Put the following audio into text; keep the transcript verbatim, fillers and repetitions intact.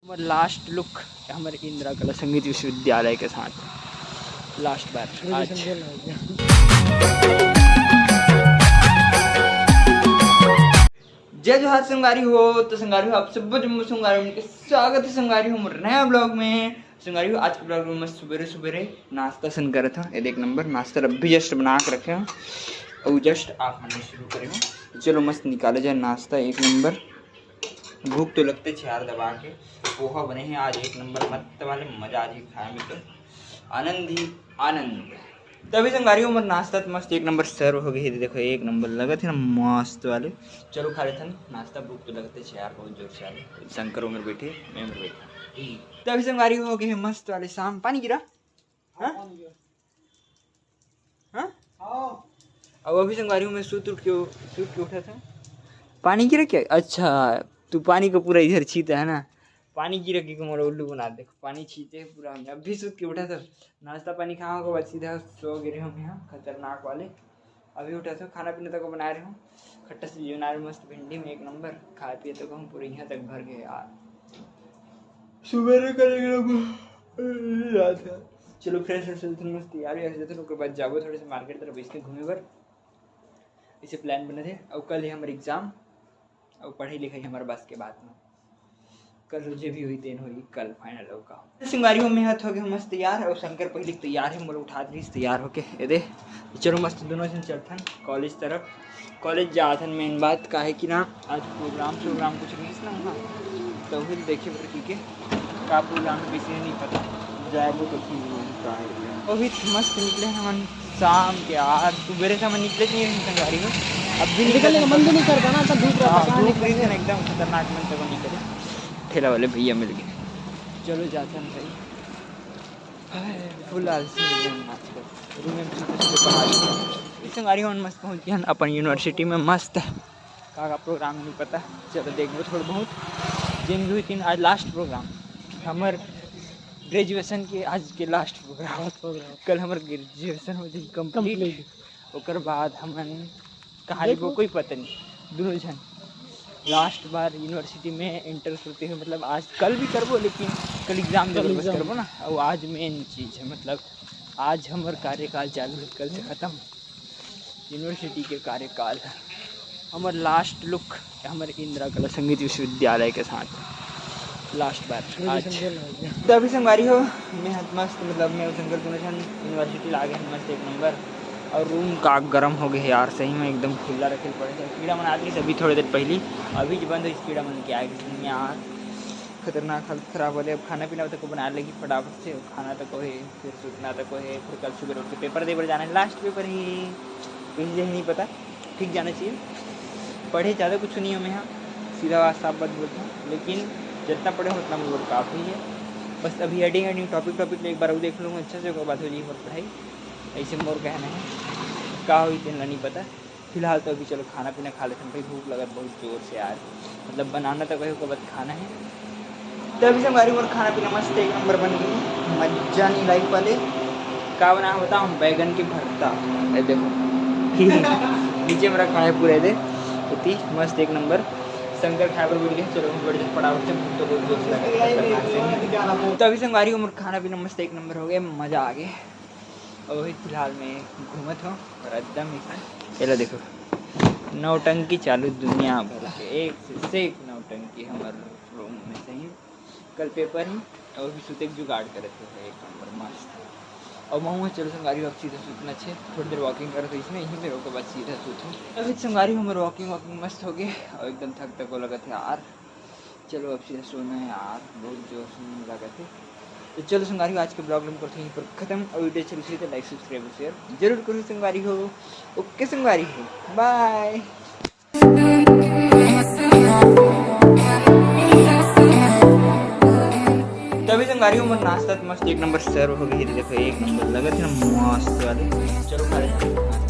हमर last look हमर इंदिरा कला संगीत विश्वविद्यालय के साथ लास्ट बार आज। जय जोहार संगवारी हो। तो संगवारी हो, आप सब जम्मो संगवारी मन के स्वागत है संगवारी हो मोर नया ब्लॉग में। संगवारी हो, आज के ब्लॉग में मैं सुबेरे सुबेरे नाश्ता सन करत हूँ। ये देख नंबर नाश्ता अभी जस्ट बना के रखे हूँ और जस्ट आप मन शुरू करे हूँ। चलो मस्त निकाले जाए नाश्ता एक नंबर। भूख तो लगते छे यार दबा के। पोहा बने हैं आज एक नंबर मस्त वाले, मजा आ जाही खाए में तो आनंद ही आनंद। तभी संगवारी हो, मोर नाश्ता तो मस्त एक नंबर सर्व हो गई है। देखो एक नंबर लगत है ना, मस्त वाले। चलो खा लेथन नाश्ता, भूख तो लगते छे यार बहुत जोर से। आले शंकर उमर बैठे, मैं उमर बैठा। तभी संगवारी हो गए मस्त वाले शाम। पानी गिरा? हाँ? हाँ? अब अभी संगवारी हो मैं सूत उठ के सूत के उठा था। पानी गिरा क्या? अच्छा, तू पानी को पूरा इधर छीता है ना। पानी गिरा के मोर उल्लू बना दे। पानी छीते पूरा। मैं अभी सूत के उठा था, नाश्ता पानी खावा के बाद सीधा सो गिरे हम यहाँ खतरनाक वाले। अभी उठा था, खाना पीना तक बनाए रहे हूँ। खट्टा सब्जी बना रहे, मस्त भिंडी में एक नंबर। खाए पिए तक हम पूरे यहाँ तक भर गए यार। सुबह करेंगे। चलो फ्रेश फ्रेश होते मस्त तैयार हो जाते, ओकर बाद जाबो थोड़े से मार्केट तरफ इसके घूमे बर। इसे प्लान बने थे। और कल ही हमारे एग्जाम और पढ़ाई लिखाई हमारे बस के बात में। कल जे भी हुई तेन हुई, कल फाइनल होगा। संगवारी हो मैं हाथ हो गया मस्त तैयार और शंकर पहले तैयार है, मोला उठा दिस तैयार होके। ये दे चलो मस्त दोनों जन चलथन कॉलेज तरफ। कॉलेज जाथन मेन बात का है कि ना आज प्रोग्राम प्रोग्राम कुछ नहीं ना हुआ, तो फिर देखे बर की के का प्रोग्राम कैसे नहीं पता। जाए वो तो फिर वो का है। वो भी मस्त निकले हमन शाम के यार, सुबेरे से हमन निकले नहीं रहे संगवारी हो। अब भी निकलने का मन भी नहीं करता ना, ऐसा धूप रहता हाँ, है, कहाँ धूप निकलेंगे? रही थी ना एकदम खतरनाक, मन से वो निकले। ठेला वाले भैया मिल गए। चलो जाते हैं भाई। हाय, फुल आलसी हो गए हम आजकल। रूम में भी कुछ तो बाहर ही। इस संगवारी हमन मस्त पहुंच गए अपन यूनिवर्सिटी में मस्त। का का प्रोग्राम नहीं पता, चलो देखबो थोड़ा बहुत। जिन भी हुई तीन आज लास्ट प्रोग्राम हमर ग्रेजुएशन के, आज के लास्ट प्रोग्राम। Last programme. कल हमर ग्रेजुएशन हो जाई कंप्लीट। कंप्लीट। ओकर बाद हमन कहाँ देखो। जाबो कोई पता नहीं। दोनों जन लास्ट बार यूनिवर्सिटी में एंटर करते हुए, मतलब आज कल भी करबो, लेकिन कल एग्जाम कल देवे बस एग्जाम। करबो ना। और आज मेन चीज़ है, मतलब आज हमर कार्यकाल चालू है, कल से खत्म यूनिवर्सिटी के कार्यकाल। हमर लास्ट लुक हमर इंदिरा कला संगीत विश्वविद्यालय के साथ लास्ट बार आज। तो अभी संगवारी हो, मैं हत मस्त, मतलब मैं अउ शंकर दोनों जन यूनिवर्सिटी ला गए हैं मस्त एक नंबर। और रूम का गरम हो गए यार, सही में एकदम खुला रखे पड़े थे। कीड़ा मन आ गई अभी थोड़ी देर पहली, अभी जो बंद हो इस कीड़ा मन के आगे यार। खतरनाक हालत खराब हो रही। अब खाना पीना तक बना लेगी फटाफट से, खाना तक है, फिर सूतना तक है, फिर कल सुबह उठ के पेपर दे बर जाना है, लास्ट पेपर ही, कहीं जाही नहीं पता, ठीक जाना चाहिए। पढ़े ज़्यादा कुछ नहीं हमें यहाँ, सीधा बात साफ बात बोलता हूँ, लेकिन जितना पढ़े उतना मोर काफ़ी है। बस अभी हेडिंग हेडिंग टॉपिक टॉपिक एक बार वो देख लूँगा अच्छा से, ओकर बाद हो जाएगी मोर पढ़ाई। ऐसे मोर कहना है, का हुई तेन ला नहीं पता। फिलहाल तो अभी चलो खाना पीना खा लेते हैं भाई, भूख लगत बहुत जोर से यार, मतलब बनाना तो कहीं को बस खाना है। तो अभी संगवारी मोर खाना पीना मस्त एक नंबर बन गई, मजा नहीं लाइफ वाले। का बना है बताओ, हम बैगन के भरता। ये देखो नीचे में रखा है पूरे दे इतनी मस्त एक नंबर। शंकर खाए पर बोल के चलो हम बैठ के फटाफट से, भूख तो बहुत जोर से लगा है। तो अभी संगवारी मोर खाना पीना मस्त एक नंबर हो गया, मजा आ गया। अभी फिलहाल मैं घूमत हूँ और एकदम ही, ये ला देखो नौटंकी चालू दुनिया भर के, एक से, से एक नौटंकी हमर रूम में सही। कल पेपर ही और भी सुते के जुगाड़ करत हो एक नंबर मस्त। और महूँ चलो संगवारी अब सीधा सुतना छे, थोड़ी देर वॉकिंग करत हो इसमें ही मेरे को बस सीधा सुत हूँ। अभी संगवारी हमर वॉकिंग वॉकिंग मस्त हो गए और एकदम थक थक लगत है यार। चलो अब सीधा सोना है यार, बहुत जोर से नींद लागत है। तो चलो संगवारी आज के ब्लॉग हम करते हैं यहीं पर खत्म और वीडियो अच्छी लगी तो लाइक सब्सक्राइब शेयर जरूर करो संगवारी हो। ओके संगवारी हो, बाय। तभी संगवारी हो मोर नाश्ता तो मस्त एक नंबर सर्व हो गई है, देखो एक नंबर लगत है ना मस्त वाले। चलो खा लेते हैं।